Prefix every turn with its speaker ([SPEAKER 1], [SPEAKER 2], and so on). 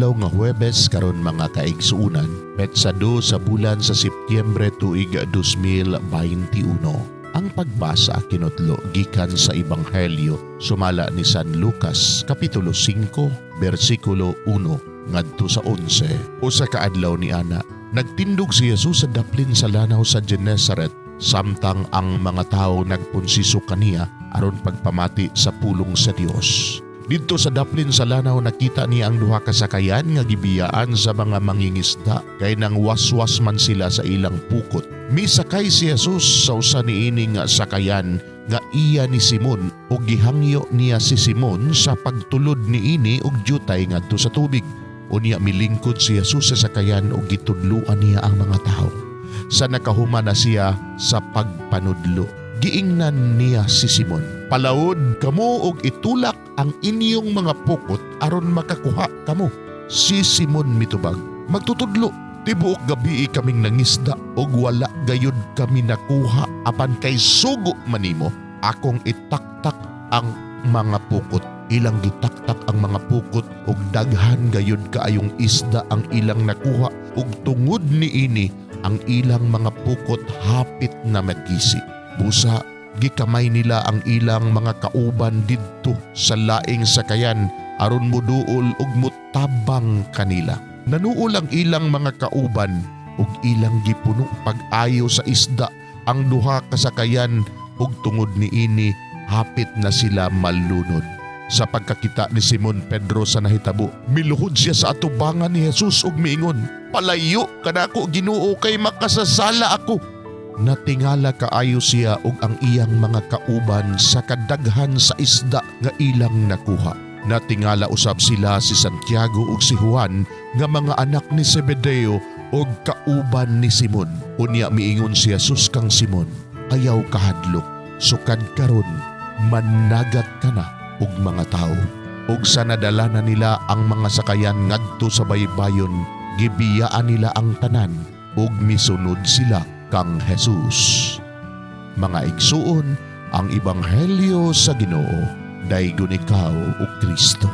[SPEAKER 1] Adlaw nga Huwebes karon, mga kaigsuunan, petsa 2 sa bulan sa Setyembre, tuig 2021. Ang pagbasa kinutlo gikan sa Ebanghelyo sumala ni San Lucas, kapitulo 5, bersikulo 1 ngadto sa 11. Usa ka adlaw ni ana, nagtindog si Jesus sa daplin sa lanaw sa Genesaret samtang ang mga tawo nagpunsiso kaniya aron pagpamati sa pulong sa Dios. Didto sa daplin sa lanaw, nakita niya ang duha ka sakayan nga gibiyaan sa mga mangingisda kay nang waswas man sila sa ilang pukot. Misakay si Jesus sa usa niini nga sakayan nga iya ni Simon ug gihangyo niya si Simon sa pagtulod niini og jutay ngadto sa tubig. Unya milingkod si Jesus sa sakayan ug gitudloan niya ang mga tao. Sa nakahuman na siya sa pagpanudlo, giingnan niya si Simon, "Palawod kamo og itulak ang inyong mga pukot aron makakuha kamo." Si Simon mitubag, "Magtutudlo, tibuok gabi kaming nangisda og wala gayud kami nakuha, apan kay sugo man nimo, akong itaktak ang mga pukot." Ilang gitaktak ang mga pukot ug daghan gayud kaayong isda ang ilang nakuha ug tungod niini ang ilang mga pukot hapit na magisi. Busa gikamay nila ang ilang mga kauban didto sa laing sakayan aron muduol ug mutabang kanila. Nanuol ang ilang mga kauban ug ilang gipuno pag-ayo sa isda ang duha ka sakayan ug tungod niini hapit na sila malunod. Sa pagkakita ni Simon Pedro sa nahitabo, miluhod siya sa atubangan ni Jesus ug miingon, "Palayo kanako, Ginoo, kay makasasala ako." Natingala kaayo siya ug ang iyang mga kauban sa kadaghan sa isda nga ilang nakuha. Natingala usab sila si Santiago ug si Juan nga mga anak ni Zebedeo ug kauban ni Simon. Unya miingon si Jesus kang Simon, "Ayaw kahadlok, sukad karon managat ka na og mga tao." Ug sa nadala na nila ang mga sakayan ngadto sa baybayon, gibiyaan nila ang tanan ug misunod sila kang Jesus. Mga igsuon, ang ebanghelyo sa Ginoo. Daygon ikaw, o Kristo.